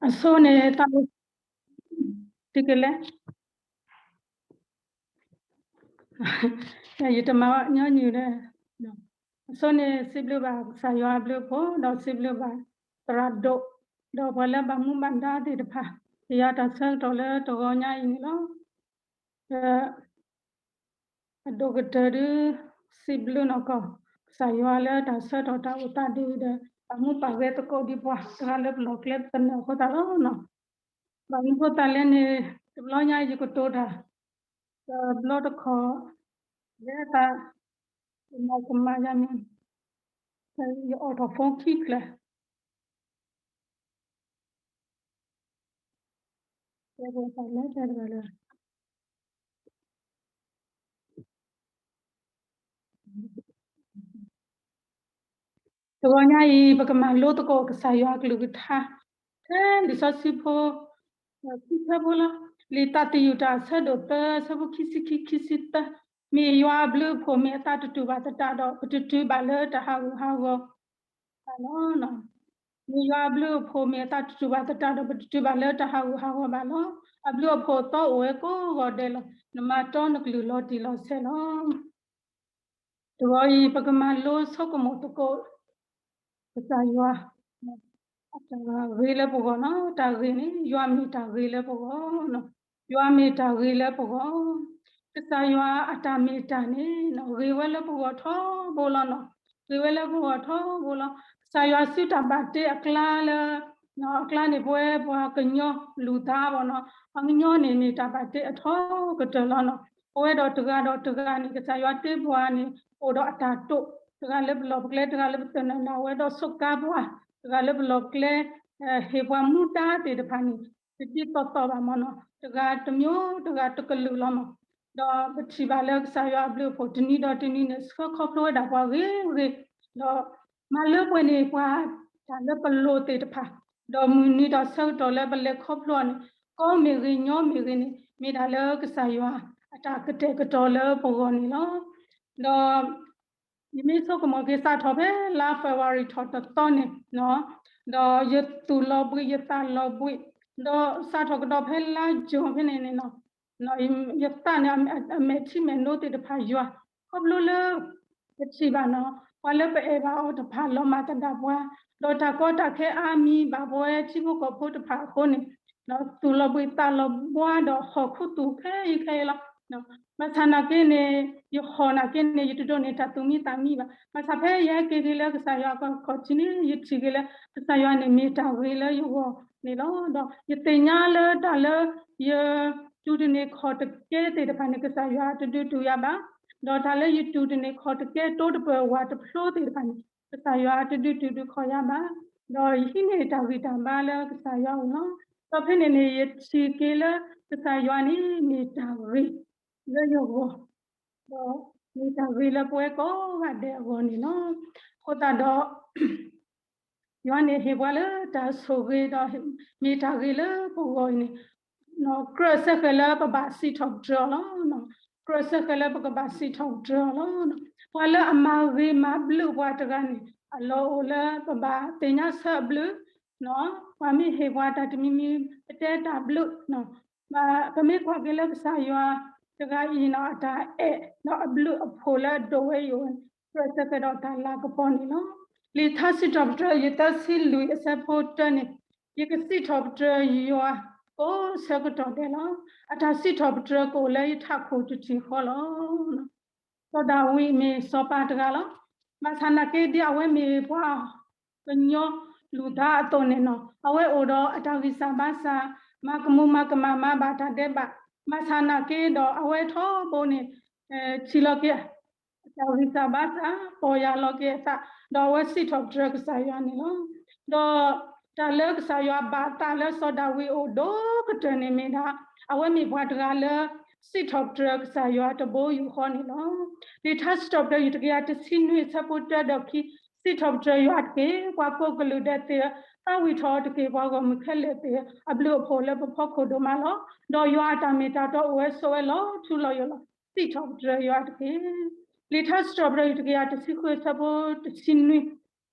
အဆိန့ၣ် တၢ် တကလဲၣ်, ယတမၤညီနုၢ်ဒီး, အဆိန့ၣ် စံးဘျုးဘၣ်ကစၢ်ယွၤအဘျုးအဖှိၣ် ဒီးစံးဘျုးဘၣ်သရၣ်ဒိၣ်, ဒီးပှၤလၢဘၣ်မူဘၣ်ဒါသ့ၣ်တဖၣ်, ယတၢ်ဆၢကတီၢ်လၢတဂီၤညါအံၤန့ၣ်လီၤ. အဒိၣ်ကတၢၢ်ဒုး စံးဘျုးနီၢ်ကီၢ် ကစၢ်ယွၤလၢတၢ်ဆၢကတီၢ်တၢ်အိၣ်သးဒ်အံၤဒီး ပာ်မူပာ်ဂဲၤသကိးဒံးပှၤ တဂၤလၢပလီၢ်ကျဲပသနၢၣ်အဃိသတးလီၤ. ဘၣ်မနုၤဃိသတးလဲၣ်န့ၣ် တဘျီညါအံၤယကတိၤတၢ် တဘျီတခီၣ် လၢသး ကမၤကမၤယၤမ့ၢ် ယအိးထီၣ် phone ခံဖျၢၣ် တဲဝဲသးလဲၣ် တဲတဂၤလၢ တဂီၤညါအံၤ ပကမၤလိသကိးကစၢ်ယွၤအကလုၢ်ကထါ ဖဲလံာ်စီဆှံဖိ ခံဆၢဖိလီၤ. လံာ်သးသယုၢ်တၢ်အဆၢဒိၣ်သၢ အဆၢဖိခံဆံခံ ခံဆံသၢ, မ့ၢ်ယွၤအဘျုးအဖှိၣ် မ့ၢ်အသးတတူၢ်ဘၣ်သတးဒီး ပတတုၤဘၣ်လၢတၢ်ဟးဂူာ်ဟးဂီၤဘၣ်လီၤ. မ့ၢ်ယွၤအဘျုးအဖှိၣ် မ့ၢ်အသးတတူၢ်ဘၣ်သတးဒီး ပတတုၤဘၣ်လၢတၢ်ဟးဂူာ်ဟးဂီၤဘၣ်လီၤ. အဘျုးအဖှိၣ်အသီအိၣ်ဝဲကိးဂီၤဒဲးလီၤ. နမၤတီနကလုၢ်လီၤတံၢ်လီၤဆဲးလီၤ. တဂီၤအံၤ ပကမၤလိဆိကမိၣ်သကိး ကစၢ်ယွၤ အတၢ်ဂ့ၤလၢပဂီၢ်နီၤ. တၢ်ဂ့ၤန့ၣ် ယွၤမ့ၢ်တၢ်ဂ့ၤလၢပဂီၢ်နီၤ. ယွၤမ့ၢ်တၢ်ဂ့ၤလၢပဂီၢ်. ကစၢ်ယွၤအတၢ်မ့ၢ်တၢ်န့ၣ်နီၤ ဂ့ၤဝဲလၢပဂီၢ်ထီဘိလီၤနီၤ. ဂ့ၤဝဲလၢပဂီၢ်ထီဘိလီၤ. ကစၢ်ယွၤစုတၢ်ဘၣ်တ့အကျါလၢ အကျါန့ၣ် ပဝဲပှၤကညီလူၤသးဘၣ်နီၤ. ပှၤကညီန့ၣ် မ့ၢ်တၢ်ဘၣ်တ့အထီကတၢၢ်လီၤနီၤ. ပဝဲဒီးတဂၤဒီးတဂၤန့ၣ် ကစၢ်ယွၤတ့ပှၤန့ၣ် အိၣ်ဒီးအတၢ်တိာ်, တဂၤလၢပလီၢ်ပကျဲ တဂၤလၢပသနၢၣ်နၢ်ဝဲဒီး ဆိးကါပှၤ, တဂၤလၢပလီၢ်ပကျဲ ဟ့ၣ်ပှၤမူဒါသ့ၣ်တဖၣ်န့ၣ် တဒ်သိးသိးဘၣ်မ့ၢ်နီၤ. တဂၤတမျိုး တဂၤတကလုာ်လီၤမး. ဒီးပထံၣ်ဘၣ်လၢကစၢ်ယွၤအဘျုးအဖှိၣ် တနံၤဒီးတနံၤန့ၣ် ဆှၢခီဖျိဝဲဒၣ်ပှၤဂ့ၤဂ့ၤ, ဒီးမၤလၢပှဲၤန့ၣ် ပှၤတၢ်လၢပလိၣ်သ့ၣ်တဖၣ်, ဒီးမုၢ်နံၤဒီးဆၢကတီၢ်လၢပလဲၤခီဖျိအီၤန့ၣ် ကီမ့ၢ်ဂ့ၤ ညီမ့ၢ်ဂ့ၤန့ၣ် မ့ၢ်ဒၣ်လၢကစၢ်ယွၤအတၢ်ကတဲာ်ကတီၤလၢပဂီၢ်န့ၣ်လီၤ. ဒီး ယမ့ၢ်ဆိကမိၣ်က့ၤ စးထီၣ်ဖဲလါ February ထီၣ်တသီန့ၣ်, ဒီးယသူၣ်လီၤဘှံး ယသးလီၤဘှံး, ဒီးစးထီၣ်ကဒီးဖဲလါ June ဖဲန့ၣ်န့ၣ်နီၤ, ယသးန့ၣ် အမဲာ်ထံမဲာ်နိသ့ၣ်တဖၣ်ယွၤ, ခီဖျိလၢ ပထံၣ်ဘၣ်နီၤ ပှၤလၢပအဲၣ်ဘၣ်အီၤတဖၣ်လီၤမၢ်သဒၣ်ပှၤ, ဒီးတၢ်ကီတၢ်ခဲအါမံၤဘၣ်ပဝဲထံဖိကီၢ်ဖိတဖၣ်အဃိန့ၣ်, သူၣ်လီၤဘှံးသးလီၤဘှါဒီးဟီၣ်ခိၣ်သူၣ်ခဲအံၤခဲအံၤလီၤ. ဘၣ်ဆၣ်နာ်က့န့ၣ် ယဟီၣ်နာ်က့န့ၣ် ယတဒိးန့ၢ်တၢ်သူၣ်မံသးမံဘၣ်. ဘၣ်ဆၣ်ဖဲယဟဲက့ၤက့ၤလၢကစၢ်ယွၤအခီၣ်ထံးန့ၣ် ယထံၣ်က့ၤလၢ ကစၢ်ယွၤန့ၣ်မ့ၢ်တၢ်ဂ့ၤလၢယဂီၢ်န့ၣ်လီၤ. ဒီးယသ့ၣ်ညါလၢတၢ်လၢယတူၢ်တန့ၢ်ခီၣ်တကဲသ့ၣ်တဖၣ်န့ၣ် ကစၢ်ယွၤတဒုးတူၢ်ယၤဘၣ်. ဒီးတၢ်လၢယတူၢ်တန့ၢ်ခီၣ်တကဲတိတပၢၢ်ဝၢ်တဖျိသ့ၣ်တဖၣ်န့ၣ် ကစၢ်ယွၤတဒုးတူၢ်ဒုးခီၣ်ယၤဘၣ်. ဒီးယဟံးန့ၢ်တၢ်ဂံၢ်တၢ်ဘါလၢကစၢ်ယွၤအအိၣ်လီၤ. ဒီးဖဲန့ၣ်န့ၣ် ယထံၣ်က့ၤလၢကစၢ်ယွၤန့ၣ် မ့ၢ်တၢ်ဂ့ၤလၢယဂီၢ်, ဒီးမ့ၢ်တၢ်ဂ့ၤလၢပဝဲကိးဂၤဒဲးအဂီၢ်န့ၣ်လီၤ. အဃိသတးဒီး ယွၤန့ၣ်ဟ့ၣ်ပှၤလၢတၢ်ဆိၣ်ဂ့ၤဒီး မ့ၢ်တၢ်ဂ့ၤလၢပဂီၢ်အံၤန့ၣ် ကြၢးစ့ၢ်ကီးလၢပဘၣ်စံးထီၣ်ပတြၢၤအီၤလီၤ. ကြၢးစ့ၢ်ကီးလၢပကဘၣ်စံးထီၣ်ပတြၢၤအီၤလီၤ. ပှၤလၢအမၤဂ့ၤမၤဘျုးပှၤတဂၤန့ၣ် အလီၢ်အိၣ်လၢပဘၣ်သ့ၣ်ညါဆၢအဘျုး, ပှၤမ့ၢ်ဟ့ၣ်ပှၤတၢ်တမံၤမံၤ ပတဲတၢ်ဘျုး, ပမ့ၢ်ကွၢ်က့ၤလၢကစၢ်ယွၤတဂၤအံၤန့ၣ် အတၢ်အဲၣ်ဒီးအဘျုးအဖှိၣ်လၢအဒိၣ်ဝဲအံၤအိၣ် ကြၢးစ့ၢ်ကီးဒီးတၢ်လၤကပီၤန့ၣ်လီၤ. လံာ်ထါစံးထီၣ်ပတြၢၤ ယသၢဆံလွံၢ်အဆၢဖိတၢန့ၣ်, ယကစံးထီၣ်ပတြၢၤယွၤကိးဆၢကတီၢ်ဒဲးလီၤ. အတၢ်စံးထီၣ်ပတြၢၤကအိၣ်လၢယထးခိၣ်တထံၣ်ဃီလီၤ. စီၤဒၤဝံးမ့ၢ်စီၤပၤတဂၤလီၤ. ဘၣ်ဆၣ်နာ်က့ဒ်အဝဲမ့ၢ်ပှၤကညီလူၤသးအသိးန့ၣ်နီၤ, အဝဲအိၣ်ဒီးအတၢ်ဂံၢ်စၢ်ဘါစၢ်, မၤကမူၤမၤကမၣ်မၤဘၣ်တၢ်ဒဲးဘး, ဘၣ်ဆၣ်နာ်က့ဒီးအဝဲထီဘိန့ၣ် ထံၣ်လီၤက့ၤ အတၢ်ဂံၢ်စၢ်ဘါစၢ် ပီၢ်ယၢ်လီၤက့ၤအသး, ဒီးအဝဲစံးထီၣ်ပတြၢၤကစၢ်ယွၤန့ၣ်လီၤ. ဒီးတၢ်လၢကစၢ်ယွၤဘၣ်သးလၢစီၤဒၤဝံးအအိၣ်ဒိၣ်ကတၢၢ်န့ၣ်မ့ၢ်ဒၣ် အဝဲမ့ၢ်ပှၤတဂၤလၢ စံးထီၣ်ပတြၢၤကစၢ်ယွၤတဘိယူၢ်ဃီန့ၣ်လီၤ. လံာ်ထါစံးထီၣ်ပတြၢၤယုၢ်တကယၤတဆံနွံအဆၢဖိတၢဒီးခံ, စံးထီၣ်ပတြၢၤယွၤတက့ၢ်. ပှၤကိးကလုာ်ဒဲးသ့ၣ်ဧၢ, သးဝံၣ်ထီၣ်အီၤတက့ၢ်. ပှၤဂီၢ်မုၢ်ခဲလၢာ်သ့ၣ်ဧၢ, အဘျုးအဖှိၣ်လၢပဖီခိၣ်ဒိၣ်မးလီၤ. ဒီးယွၤအတၢ်မ့ၢ်တၢ်တီအိၣ်ဝဲဆိးဝဲလီၤထူလီၤယိာ်လီၤ. စံးထီၣ်ပတြၢၤယွၤတက့ၢ်. လံာ်ထါစံးထီၣ်ပတြၢၤယုၢ်တကယၤတဆံဃုအဆၢဖိတဆံနွံ,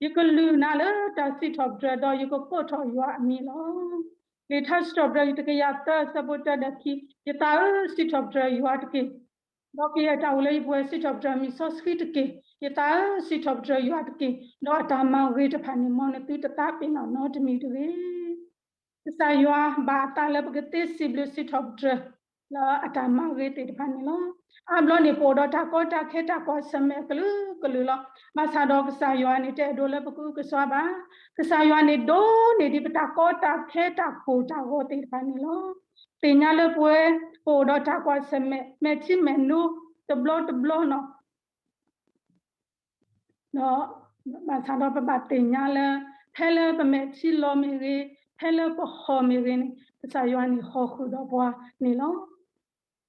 ယကလုၢ်နၤလၢတၢ်စံးထီၣ်ပတြၢၤ, ဒီးယကကိးထီၣ်ယွၤအမံၤလီၤ. လံာ်ထါစံးထီၣ်ပတြၢၤတကယၤသၢအဆၢဖိတၢဒီးခံ, ယသးဧၢ, စံးထီၣ်ပတြၢၤယွၤတက့ၢ်. ဒီးကယဲၢ်တၢ်အိၣ်လၢယပူၤဝဲ စံးထီၣ်ပတြၢၤမံၤစီဆှံတက့ၢ်. ယသးဧၢ, စံးထီၣ်ပတြၢၤယွၤတက့ၢ်. ဒီးအတၢ်မၤဂ့ၤတဖၣ်န့ၣ် မ်နသုတသးပ့ၤနီၣ်နီတမံၤတဂ့ၤ. ကစၢ်ယွၤဘၣ်အသးလၢပကသ့စံးဘျုးစံးထီၣ်ပတြၢၤ လၢအတၢ်မၤဂ့ၤသ့ၣ်တဖၣ်န့ၣ်လီၤ. အါဘျီန့ၣ် ပအိၣ်ဒီးတၢ်ကီတၢ်ခဲတၢ်ကွၢ်ဆၢၣ်မဲာ်အကလုာ်ကလုာ်လီၤ. ဘၣ်ဆၣ်ဒီးကစၢ်ယွၤန့ၣ် တအဲၣ်ဒိးလၢပကအုကစွါဘၣ်. ကစၢ်ယွၤန့ၣ်ဒိးန့ၢ်ဒံးပတၢ်ကီတၢ်ခဲတၢ်ကိၢ်တၢ်ဂီၤသ့ၣ်တဖၣ်န့ၣ်လီၤ. သ့ၣ်ညါလၢပဝဲ ပအိၣ်ဒီးတၢ်ကွၢ်ဆၢၣ်မဲာ် မဲာ်ထံမဲာ်နိတဘျီတဘျီနီၤ ဒီးဘၣ်ဆၣ်ဒီးပဘၣ်သ့ၣ်ညါလၢ ဖဲလၢပမဲာ်ထံလီၤမ့ၢ်ဂ့ၤ, ဖဲလၢပဟီၣ်မ့ၢ်ဂ့ၤန့ၣ် ကစၢ်ယွၤန့ၣ်ဟီၣ်ဃုာ်ဒီးပှၤန့ၣ်လီၤ.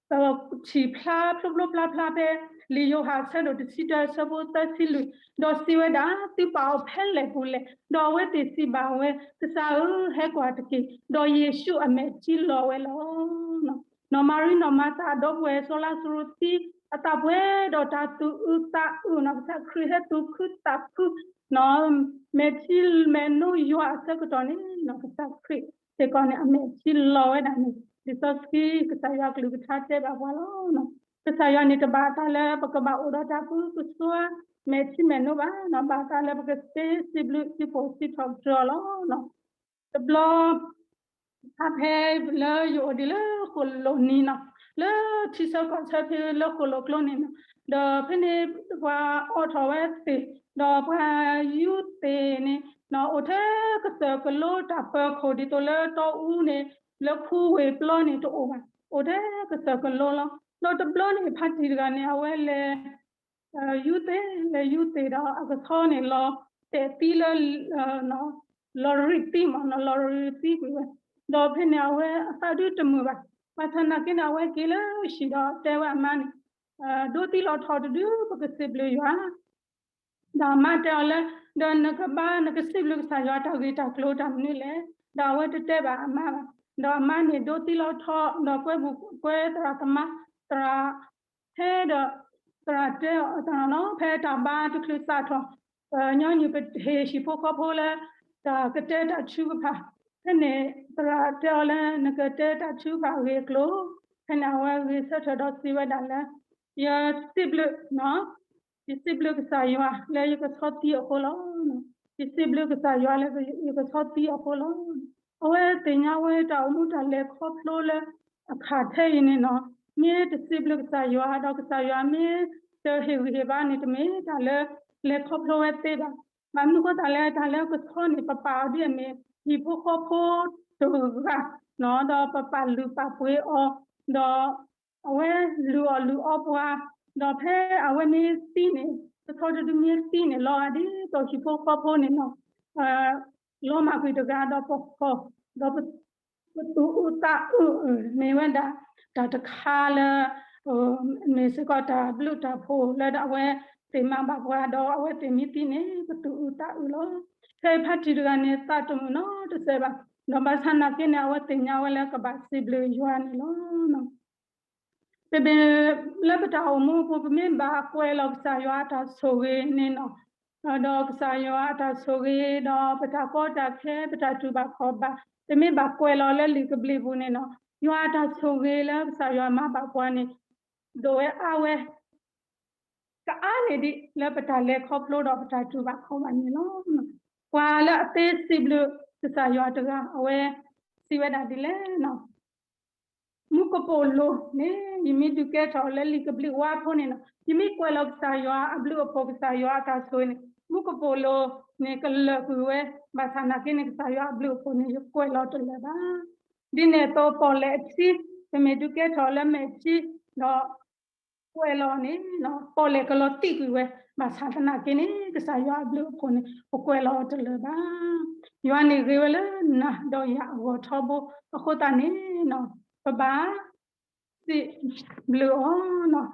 ပထံၣ်ဖျါဖျိဖျိဖျါဖျါဖဲ လံာ်ယိၤဟၣ်အဆၢဒိၣ်တဆံတၢအဆၢဖိသၢဆံလွံၢ်, ဒီးစံးဝဲဒၣ်, သုပာ်အီၤဖဲလဲၣ်ပူၤလဲၣ်. ဒီးအဝဲသ့ၣ်စံးဘၣ်ဝဲ, ကစၢ်ဧၢ, ဟဲကွၢ်တက့ၢ်. ဒီးယ့ၣ်ၡူးအမဲာ်ထံလီၤဝဲလီၤ. နီၢ်မၤရံ နီၢ်မၤသၤ အဒီပုၢ်ဝဲၢ် စီၤလါစရူးသံ အသးပှဲၤဒီးတၢ်သူၣ်အုးသးအုးနီၤ, ကစၢ်ခရံာ်ဟဲသူၣ်ခုသးခုနီၤ, မဲာ်ထံမဲာ်နိယွၤအဆၢကတီၢ်န့ၣ်နီၤ, ကစၢ်ခရံာ်စ့ၢ်ကီးန့ၣ် အမဲာ်ထံလီၤဝဲဒၣ်န့ၣ် လံာ်စီဆှံ ကစၢ်ယွၤကလုၢ်ကထါတဲဘၣ်ပှၤလီၤ. ကစၢ်ယွၤန့ၣ်တဘၣ်အသးလၢပကဘၣ်အိၣ်ဒီးတၢ်သူၣ်အုးသးအုး မဲာ်ထံမဲာ်နိဘၣ်နီၤ, ဘၣ်အသးလၢပကသ့စံးဘျုးစံးဖှိၣ်စံးထီၣ်ပတြၢၤအီၤလီၤ. တဘျီ ဖဲလၢယအိၣ်ဒံးလၢဃိၣ်လိၣ်နံၤနီၤ, လၢထံဆၢကီၢ်ဆၢဖဲလၢဃိၣ်လိၣ်ကျိန့ၣ်နီၤ, ဒီးဖဲန့ၣ်ပှၤအိးထီၣ်ဝဲသ့ၣ်, ဒီးပှၤယူးသ့ၣ်န့ၣ်နီၤ အိၣ်ထဲကစၢၢ်ကလိတၢ်ပၢၤခိၣ်ဒ်သိးလၢတီအူန့ၣ် လၢခူဝ့ၢ်ပျီန့ၣ်တအိၣ်ဘၣ်, အိၣ်ထဲကစၢၢ်ကလိလီၤ. ဒီးတဘျီန့ၣ် ဖါတံၢ်တဂၤန့ၣ် အဝဲလဲၤ ယူးသ့ၣ် လဲၤယူးသ့ၣ်ဒီးအကဆီန့ၣ်လီၤတဲာ်သံလၢ လီၤရံၣ်သံမးနီၤ, လီၤရံၣ်သံကွံာ်ဝဲ, ဒီးဖဲန့ၣ်အဝဲအသးဒုးတမုာ်ဘၣ်. ဘၣ်ဆၣ်နာ်က့န့ၣ် အဝဲက့ၤလၢဟံၣ်ဒီးတဲဝဲအမါန့ၣ်, ဒိးသံလီၤထီၣ်တဒု ပကစံးဘျုးယွၤ ဒီးအမါတဲအီၤလၢ ဒီးနကဘၣ်နကစံးဘျုးကစၢ်ယွၤတၢ်ဂ့ၢ်တၢ်ကျိၤတၢ်မနုၤလဲၣ်. ဒီးအဝဲတတဲဘၣ်အမါဘၣ်. ဒီးအမါန့ၣ်ဒိးသံလီၤထီၣ် ဒီးကွဲဘူးကွဲသရၣ်သမါ သရၣ် ဖဲဒီး သရၣ်တဲအီၤသရၣ်နီၤ ဖဲတၢ်ဘါတချုးစးထီၣ် ညီနုၢ်ပဟ့ၣ်ဟံၣ်ဖိဃီဖိလၢ တၢ်ကတဲတၢ်ထုကဖၣ် ဖဲန့ၣ် သရၣ်တဲအီၤလၢ နကတဲတၢ်ထုကဖၣ်အဂ့ၢ်အကျိၤ ဖဲန့ၣ် အဝဲဂ့ၤဆၢထၢၣ်ဒီးစံးဝဲဒၣ်လၢ ယစံးဘျုး ယစံးဘျုးကစၢ်ယွၤလၢယကဆီသံအဃိလီၤ. ယစံးဘျုးကစၢ်ယွၤလၢယကဆီသံအဃိလီၤ. အဝဲသ့ၣ်ညါဝဲတၢ်အိၣ်မူတၢ်လဲၤခီဖျိလၢအခါထဲအံၤန့ၣ်နီၤ မ့ၢ်တစံးဘျုးကစၢ်ယွၤ ဒီးကစၢ်ယွၤမ့ၢ်တဟ့ၣ်ဂံၢ်ဟ့ၣ်ဘါန့ၣ် တမ့ၢ်တၢ်လၢလဲၤခီဖျိဝဲသ့ဘၣ်. ဘၣ်မနုၤဃိသတးလဲၣ် တၢ်လၢကဆီန့ၣ် ပပာ်အီၤဒ်အမ့ၢ် ဟံၣ်ဖိဃီဖိတဂၤနီၤ ဒီးပပာ်လုၢ်ပာ်ပှ့ၤအီၤ ဒီး အဝဲလုၢ်အီၣ်လုၢ်အီပှၤ, ဒီးဖဲအဝဲမ့ၢ်သံန့ၣ် ကဆီတဒုမ့ၢ်သံန့ၣ် လီၤဂာ်ဒ်သိးဟံၣ်ဖိဃီဖိန့ၣ်နီၤ လီၤမၢ်ကွံာ်တဂၤဒီးပဟီၣ်, ဒီးပသူၣ်အုးသးအုး မ့ၢ်ဝဲဒၣ်တၢ်တခါလၢ မ့ၢ်စ့ၢ်ကီးတၢ်ဘျုးတၢ်ဖှိၣ်လၢအဝဲသ့ၣ်မၤဘၣ်ပှၤ ဒီးအဝဲသ့ၣ်မ့ၢ်သံန့ၣ် ပသူၣ်အုးသးအုးလီၤ. ဖဲဖါတံၢ်တဂၤန့ၣ် သးတမုာ်နီတစဲးဘၣ်, ဒီးဘၣ်ဆၣ်နာ်က့န့ၣ် အဝဲသ့ၣ်ညါဝဲလၢကဘၣ်စံးဘျုးယွၤန့ၣ်လီၤ. ပမ့ၢ်လၢပတၢ်အိၣ်မူအပူၤ ပမ့ၢ်ဘၣ်ကွဲးလီၤကစၢ်ယွၤအတၢ်ဆိၣ်ဂ့ၤန့ၣ်နီၤ, ဒီးကစၢ်ယွၤအတၢ်ဆိၣ်ဂ့ၤ ဒီးပတၢ်ကီတၢ်ခဲ ပတၢ်တူၢ်ဘၣ်ခီၣ်ဘၣ် ပမ့ၢ်ဘၣ်ကွဲးလီၤလၢလံာ်ကဘျံးပူၤန့ၣ်နီၤ, ယွၤအတၢ်ဆိၣ်ဂ့ၤလၢကစၢ်ယွၤမၤဘၣ်ပှၤန့ၣ် ဒိၣ်ဝဲအါဝဲ ကအါန့ၢ်ဒံးလၢပတၢ်လဲၤခီဖျိဒီးပတၢ်တူၢ်ဘၣ်ခီၣ်ဘၣ်န့ၣ်လီၤ. ပှၤလၢအသ့စံးဘျုးကစၢ်ယွၤတဂၤ အဝဲစံးဝဲဒၣ်ဒ်လဲၣ်နီၤ, မူကပိာ်လိၤန့ၣ် ယမ့ၢ်ဒုးကဲထီၣ်လၢလံာ်ကဘျံးဝါဖိန့ၣ်နီၤ, ယမ့ၢ်ကွဲးလီၤကစၢ်ယွၤအဘျုးအဖှိၣ် ကစၢ်ယွၤအတၢ်ဆိၣ်ဂ့ၤန့ၣ် မူကပိာ်လိၤန့ၣ် ကလၢာ်ကွံာ်ဝဲ, ဘၣ်ဆၣ်နာ်က့န့ၣ် ကစၢ်ယွၤအဘျုးအဖှိၣ်န့ၣ် ယကွဲးလီၤတလၢာ်ဘၣ်. ဒ်န့ၣ်အသိး ပီၣ်လဲၣ်အထံ, ပမ့ၢ်ဒုးကဲထီၣ်လၢမဲာ်ထံ ဒီး ကွဲးလီၤန့ၣ် ပီၣ်လဲၣ်ကလီၤသံကွံာ်ဝဲ, ဘၣ်ဆၣ်သနာ်က့န့ၣ် ကစၢ်ယွၤအဘျုးအဖှိၣ်န့ၣ် ပကွဲးလီၤအီၤတလၢာ်ဘၣ်. ယွၤန့ၣ်ဂ့ၤဝဲလၢနၤဒီးယၤအဂီၢ်ထီဘိ, အဃိသတးန့ၣ် ပဘၣ်စံးဘျုးအီၤ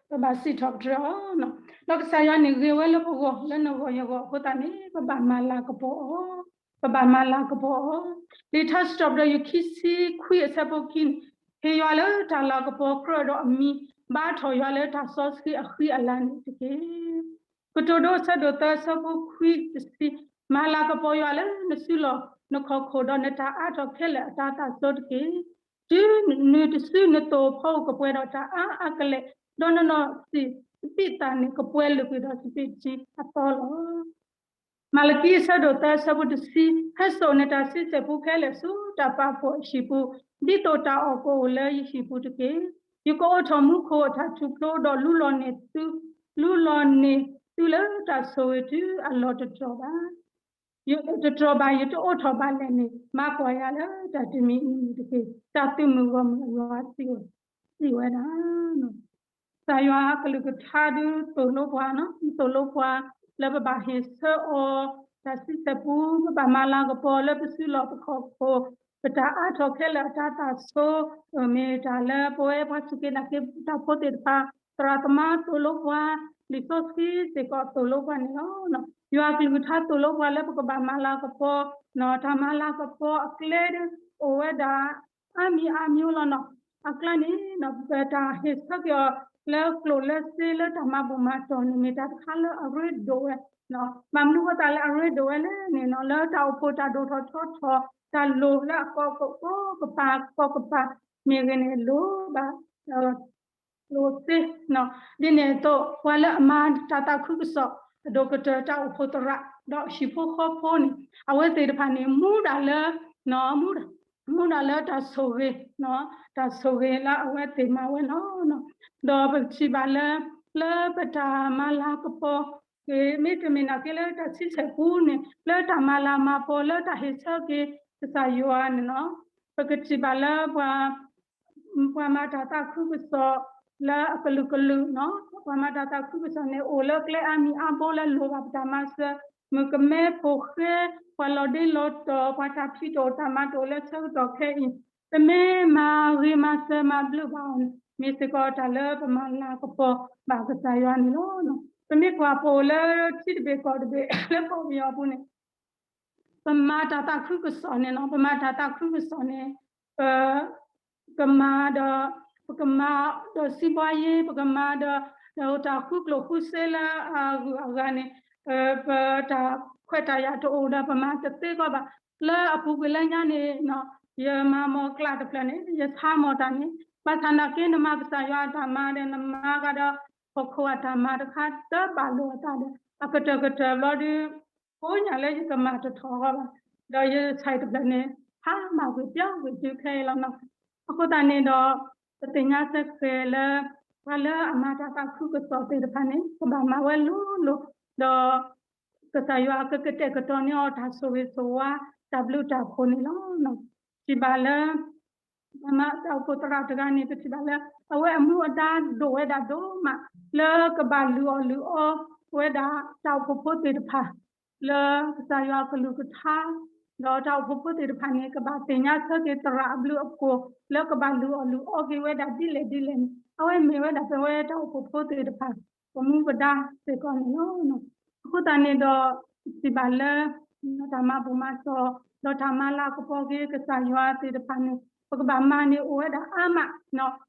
ပဘၣ်စံးထီၣ်ပတြၢၤအီၤ, ဒီးကစၢ်ယွၤန့ၣ်ဂ့ၤဝဲလၢပဂီၢ် လၢနဂီၢ်ယဂီၢ်အဃိသတးန့ၣ် ပဘၣ်မၤလၤကပီၤအီၤ, ပဘၣ်မၤလၤကပီၤအီၤ. လံာ်ထါစံးထီၣ်ပတြၢၤယခံဆံခွံအဆၢဖိခံန့ၣ်, ဟ့ၣ်ယွၤလၢတၢ်လၤကပီၤကြၢးဒီးအမံၤ, ဘါထီၣ်ယွၤလၢတၢ်စီဆှံအဃံအလၤန့ၣ်တက့ၢ်. ကတိၤဒိအဆၢဒိၣ်သၢအဆၢဖိခွံတဆံ, မၤလၤကပီၤယွၤလၢနစုလီၢ်နခီၣ်ခိၣ်ဒီးနတၢ်အါထီၣ်ခဲလၢာ်အတၤသၣ်ဆိတက့ၢ်. တုၤနုၤတစုနသိၣ်ဖီအုၣ်ကပှဲၤဒီးတၢ်အါအါကလဲာ်, ဒီးနနီၢ်စံၣ်စပံးသၣ်န့ၣ် ကပှဲၤလုာ်ကွံာ်ဒီးစပံးထံအသီလီၤ. မၤလကံအဆၢဒိၣ်သၢအဆၢဖိတဆံ, ဟဲစိာ်နတၢ်ဆံဆဲၣ်ပူခဲလၢာ်ဆူတၢ်ပာ်ဖှိၣ်အဟံၣ်ပူၤ, ဒ်သိးတၢ်အီၣ်ကအိၣ်လၢယဟံၣ်ပူၤတက့ၢ်. ယကအိးထီၣ်မူခိၣ်အတၢ်ထူၣ်ဖျိဒီး လူလီၤန့ၢ်သု, လူလီၤန့ၢ်သုလၢတၢ်ဆိၣ်ဂ့ၤတုၤအလီၢ်တတြီၢ်ဘၣ်. တတြီၢ်ဘၣ် ယတအိးထီၣ်ဘၣ်လဲၣ်န့ၣ် မၤကွၢ်ယၤလၢတၢ်တမံၤအံၤန့ၣ်တက့ၢ်. တၢ်သုးမုၢ်ဂီၢ်မုၢ်အယွၤစံးဝဲဒၣ် ကစၢ်ယွၤအကလုၢ်ကထါဒုးသိၣ်လိပှၤနီၤ, သိၣ်လိပှၤလၢပဘၣ်ဟ့ၣ်ဆၢအီၤတၢ်ဆံဆဲၣ်ပူ, ပဘၣ်မၤလၤကပီၤလၢပစုလီၢ်ပခီၣ်ခိၣ်, ပတၢ်အါထီၣ်ခဲလၢာ်အတၤသၣ်ဆိ, မ့ၢ်တၢ်လၢပဝဲပှၤစူၢ်က့ၤနာ်က့ၤတၢ်ဖိသ့ၣ်တဖၣ်, သရၣ်သမါသိၣ်လိပှၤ, လံာ်စီဆှံစ့ၢ်ကီးသိၣ်လိပှၤန့ၣ်လီၤ. ယွၤအကလုၢ်ကထါသိၣ်လိပှၤလၢပကဘၣ်မၤလၤကပီၤ, တၢ်မၤလၤကပီၤအကျဲဒုး အိၣ်ဝဲဒၣ် အါမံၤအါမံၤလီၤနီၤ. အကျါန့ၣ် ပတၢ်ဟ့ၣ်ဆၢက့ၤအီၤလၢကျိၣ်လၢစ့လၢတၢ်မၤဘူၣ်မၤတီၢ်န့ၣ် မ့ၢ်တၢ်တခါလၢအရ့ဒိၣ်ဝဲ. ဘၣ်မနုၤဃိသတးလၢအရ့ဒိၣ်ဝဲလဲၣ်န့ၣ်နီၤ, လၢတၢ်အိၣ်ဖှိၣ်တၢ်ဒိၣ်ထီၣ်ထီထီၣ် တၢ်လိၣ်လၢအကီကပိာ်ကပၤမ့ၢ်ဂ့ၤန့ၣ် လိၣ်ဘၣ် လိၣ်သ့ ဒ်န့ၣ်အသိး ပှၤလၢအမၤတၢ်သးခုကစီၣ် အဒိၣ်ကတၢၢ်တၢ်အိၣ်ဖှိၣ်သရၣ် ဒီးဟံၣ်ဖိဃီဖိန့ၣ် အဝဲသ့ၣ်တဖၣ်န့ၣ် မူဒၣ်လၢ မူဒၣ်လၢတၢ်ဆိၣ်ဂ့ၤ, တၢ်ဆိၣ်ဂ့ၤလၢအဝဲသ့ၣ်မၤဝဲလီၤ. ဒီးပကထံၣ်ဘၣ်လၢ လၢပတၢ်မၤလၤကပီၤက့ၤ မ့တမ့ၢ်နာ်က့လၢတၢ်ဆံဆဲၣ်ပူန့ၣ် လၢတၢ်မၤလၤမၤကပီၤလၢတၢ်ဟ့ၣ်ဆၢက့ၤကစၢ်ယွၤန့ၣ်လီၤ. ပကထံၣ်ဘၣ်လၢပှၤ ပှၤမၤတၢ်သးခုကစီၣ်လၢအကလုာ်ကလုာ်နီၤ, ပှၤမၤတၢ်သးခုကစီၣ်န့ၣ် အိၣ်လၢကျဲအါမံၤအါဘိလၢလိၣ်ဘၣ်ပတၢ်မၤစၢၤ, မုၣ်ကမဲဖိဃဲ, ပှၤလီၤဒ့လီၤတီၤ, ပှၤတၢ်ဖံးတအိၣ်တၢ်မၤတအိၣ်လၢဆၢကတီၢ်ခဲအံၤ, ပမ့ၢ်မၤဂ့ၤမၤစၢၤမၤဘျုးဘၣ်အီၤန့ၣ် မ့ၢ်စ့ၢ်ကီးတၢ်လၢပမၤလၤကပီၤဘၣ်ကစၢ်ယွၤန့ၣ်လီၤ. ပမ့ၢ်ကွၢ်ပအိၣ်လၢထံတဘ့ၣ်ကီၢ်တဘ့ၣ်လၢကီၢ်ပယီၤအပူၤန့ၣ် ပမၤတၢ်သးခုကစီၣ်န့ၣ်နီၤ, ပမၤတၢ်သးခုကစီၣ်န့ၣ် ပ ကမၤဒီး ပကမၤဒီးစံးဘှါယ့, ပကမၤဒီး တၢ်ဃုကျိၣ်ဃုစ့လၢအဂုၤအဂၤန့ၣ်, ပတၢ်ခွဲးတၢ်ယာ်တအိၣ်ဒီး ပမၤတသ့ကီးဘၣ်. လၢအပူၤကွံာ်လၢညါန့ၣ် ယမၤမီၢ်ကျးတဖျၢၣ်န့ၣ် ယဆါမီၢ်တၢ်န့ၣ် ဘၣ်ဆၣ်နာ်က့ နမၤကစၢ်ယွၤအတၢ်မၤဒီး နမၤဂၤဒီး ဟီၣ်ခိၣ်အတၢ်မၤတခါ တဘၣ်လိာ်အသးဒီး အကတၢၢ်ကတၢၢ်ဘျီဒုး ကိးညါလၢယကမၤတထီၣ်အဂီၢ်ဘၣ်, ဒီးယဆဲးတဖျၢၣ်န့ၣ် ဟါမၢ်ကွံာ်ပျီကွံာ်တုၤခဲအံၤလီၤနီၤ. အဃိသတးန့ၣ်ဒီး ပသ့ၣ်ညါစ့ၢ်ကီးလၢ ပှၤလၢအမၤတၢ်သးခုကစီၣ်သ့ၣ်တဖၣ်န့ၣ် ကဘၣ်မၤဝဲလိၤလိၤ, ဒီး ကစၢ်ယွၤကကတဲာ်ကတီၤန့ၢ်အီၤတၢ်ဆိၣ်ဂ့ၤဆိၣ်ဝါ တၢ်ဘျုးတၢ်ဖှိၣ်န့ၣ်လီၤ. ထံၣ်ဘၣ်လၢ ပှၤမၤတၢ်အိၣ်ဖှိၣ်သရၣ်တဂၤန့ၣ် ပထံၣ်ဘၣ်လၢ အဝဲအမူအဒါဒိၣ်ဝဲဒၣ်ဒိၣ်မး လၢကဘၣ်လုၢ်အီၣ်လုၢ်အီဝဲဒၣ်တၢ်အိၣ်ဖှိၣ်ဖိသ့ၣ်တဖၣ် လၢကစၢ်ယွၤအကလုၢ်ကထါ, ဒီးတၢ်အိၣ်ဖှိၣ်ဖိသ့ၣ်တဖၣ်န့ၣ် ကဘၣ်သ့ၣ်ညါဆၢက့ၤသရၣ်အဘျုးအဖှိၣ် လၢကဘၣ်လုၢ်အီၣ်လုၢ်အီက့ၤဝဲဒၣ်ဒ်လဲၣ်ဒ်လဲၣ်န့ၣ် အဝဲမ့ၢ်ဝဲဒၣ်ပဝဲတၢ်အိၣ်ဖှိၣ်ဖိသ့ၣ်တဖၣ် ပမူပဒါစ့ၢ်ကီးန့ၣ်လီၤ. အဃိသတးန့ၣ်ဒီး ပထံၣ်ဘၣ်လၢ တၢ်မၤဘူၣ်မၤတီၢ် ဒီးတၢ်မၤလၤကပီၤက့ၤကစၢ်ယွၤသ့ၣ်တဖၣ်န့ၣ် ပကဘၣ်မၤန့ၢ်အိၣ်ဝဲဒၣ်အါမး,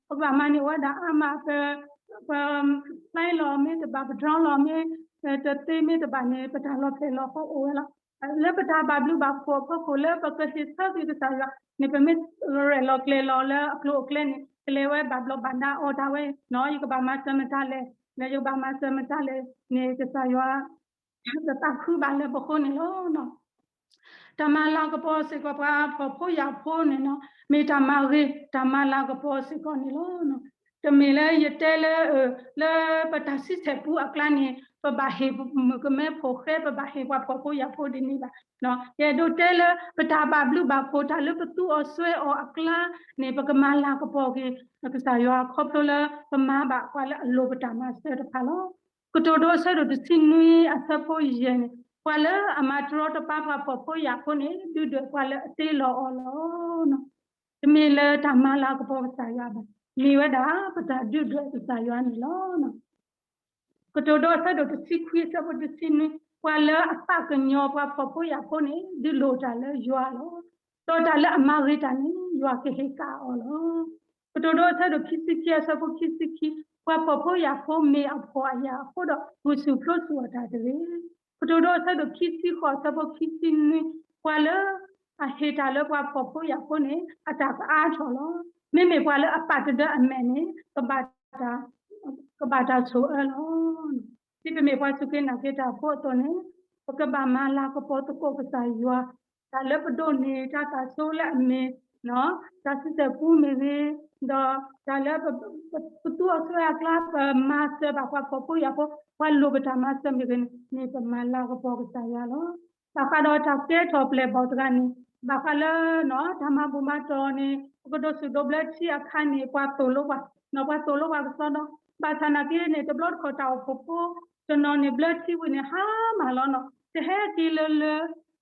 ပကဘၣ်မၤန့ၢ်အိၣ်ဝဲဒၣ်အါမး ပ ပဖျါလီၤမ့ၢ်တဘၣ် ပဒြီလီၤမ့ၢ်တသ့မ့ၢ်တဘၣ်န့ၣ် ပတၢ်လီၤဖျဲၣ်လီၤဃီအိၣ်ဝဲလီၤ. လၢပတၢ်ဘၣ်ဘျုးဘၣ်ဖှိၣ်အဖီခိၣ် လၢပကဟ့ၣ်ဆၢက့ၤကစၢ်ယွၤန့ၣ် ပမ့ၢ်ရဲၣ်လီၤကျဲၤလီၤလၢအကျိၤအကျဲန့ၣ် ကလဲၤဝဲဘၣ်ဘျီးဘၣ်ဒါအီၤတၢ်ဝဲနီၤ ယကဘၣ်မၤစၢၤမတၤလဲၣ်, လၢယကဘၣ်မၤစၢၤမတၤလဲၣ်န့ၣ် ကစၢ်ယွၤ တသးခုဘၣ်လၢပဃိန့ၣ်လီၤ. တၢ်မၤလၤကပီၤစ့ၢ်ကီးပှၤဖှီၣ်ဖိယာ်ဖိန့ၣ်နီၤ မ့ၢ်တၢ်မၤဂ့ၤ တၢ်မၤလၤကပီၤစ့ၢ်ကီးန့ၣ်လီၤ. တမ့ၢ်လၢယတဲလၢ လၢပတၢ်ဆံဆဲၣ်ပူအကျါန့ၣ် ပဘၣ်ဟ့ၣ်မုၣ်ကမဲဖိဃဲ ပဘၣ်ဟ့ၣ်ပှၤဖှီၣ်ဖိယာ်ဖိဒ်န့ၣ်ဘၣ်. ယအဲၣ်ဒိးတဲလၢ ပတၢ်ဘၣ်ဘျုးဘၣ်ဖှိၣ် တၢ်လၢပသူအီၤစွဲအီၤအကျါန့ၣ် ပကမၤလၤကပီၤက့ၤ ကစၢ်ယွၤခီဖျိလၢ ပမၤဘၣ်ပှၤလၢအလိၣ်ပတၢ်မၤစၢၤတဖၣ်လီၤ. ကတိၤဒိအဆၢဒိၣ်တဆံနွံအဆၢဖိယဲၢ်န့ၣ် ပှၤလၢအမၤတရီတပါပှၤဖှီၣ်ဖိယာ်ဖိန့ၣ် ဒုၣ်ဒွဲၣ်ပှၤလၢအတ့လီၤအီၤလီၤ. တမ့ၢ်လၢတၢ်မၤလၤကပီၤကစၢ်ယွၤဘၣ်, မ့ၢ်ဝဲဒၣ်ပတၢ်ဒုၣ်ဒွဲၣ်ကစၢ်ယွၤန့ၣ်လီၤ. ကတိၤဒိအဆၢဒိၣ်တဆံခွံအဆၢဖိတဆံနွံ ပှၤလၢအသးကညီၤပှၤဖှီၣ်ဖိယာ်ဖိန့ၣ် ဒုးလိၣ်တၢ်လၢယွၤလီၤ. ဒီးတၢ်လၢအမၤဂ့ၤတၢ်န့ၣ် ယွၤကဟ့ၣ်ကၣ်အီၤလီၤ. ကတိၤဒိအဆၢဒိၣ်ခံဆံခံအဆၢဖိခံဆံခံ ပှၤဖှီၣ်ဖိယာ်ဖိမ့ၢ်အဖှီၣ်အယာ်အဃိဒီး ဂုာ်ဆူၣ်ဖျိဆူၣ်အတၢ်တဂ့ၤ. ကတိၤဒိအဆၢဒိၣ်ခံဆံဃိး အဆၢဖိခံဆံနွံ, ပှၤလၢအဟ့ၣ်တၢ်လၢပှၤဖှီၣ်ဖိယာ်ဖိန့ၣ် အတၢ်ကအါထီၣ်လီၤ. မ့မ့ၢ်ပှၤလၢအပာ်တဒၢအမဲာ်န့ၣ် ကဘၣ်တၢ် ကဘၣ်တၢ်ဆိၣ်အၢလီၤ. ဒ်ပမ့ၢ်ပှၤစူၢ်က့ၤနာ်က့ၤတၢ်ဖိအသိးန့ၣ်, ပကဘၣ်မၤလၤကပီၤသကိးကစၢ်ယွၤ, တၢ်လၢပဒိးန့ၢ်တၢ်သးဆိလၢအမ့ၢ် တၢ်စုတၢ်ပူမ့ၢ်ဂ့ၤ, ဒီးတၢ်လၢပသူအီၤဆှၢအကျါ ပမၤစၢၤဘၣ်ပှၤဖှီၣ်ဖိယာ်ဖိ, ပှၤလိၣ်ပတၢ်မၤစၢၤမ့ၢ်ဂ့ၤန့ၣ် မ့ၢ်ပမၤလၤကပီၤကစၢ်ယွၤလီၤ. ဘၣ်ဃးဒီးတၢ်ကဲထီၣ်ပျဲၢ်ဘီၣ်တဂၤန့ၣ်, ဘၣ်ဃးလၢ တၢ်မၤဘူၣ်မၤတီၢ်န့ၣ် ပကဒိးဆူၣ်ဒိးဘျၢထံအခါန့ၣ် ပှၤသိၣ်လိပှၤ, ပှၤသိၣ်လိပှၤကစီဒီ, ဘၣ်ဆၣ်နာ်က့န့ၣ် တဘျီတခီၣ်တၢ်အိၣ်ဖှိၣ်ဖိတနီၤန့ၣ် ဘျၢထံဝံၤန့ၣ် ဟါမၢ်လီၤနီၤ, တဟဲက့ၤလၢလၢ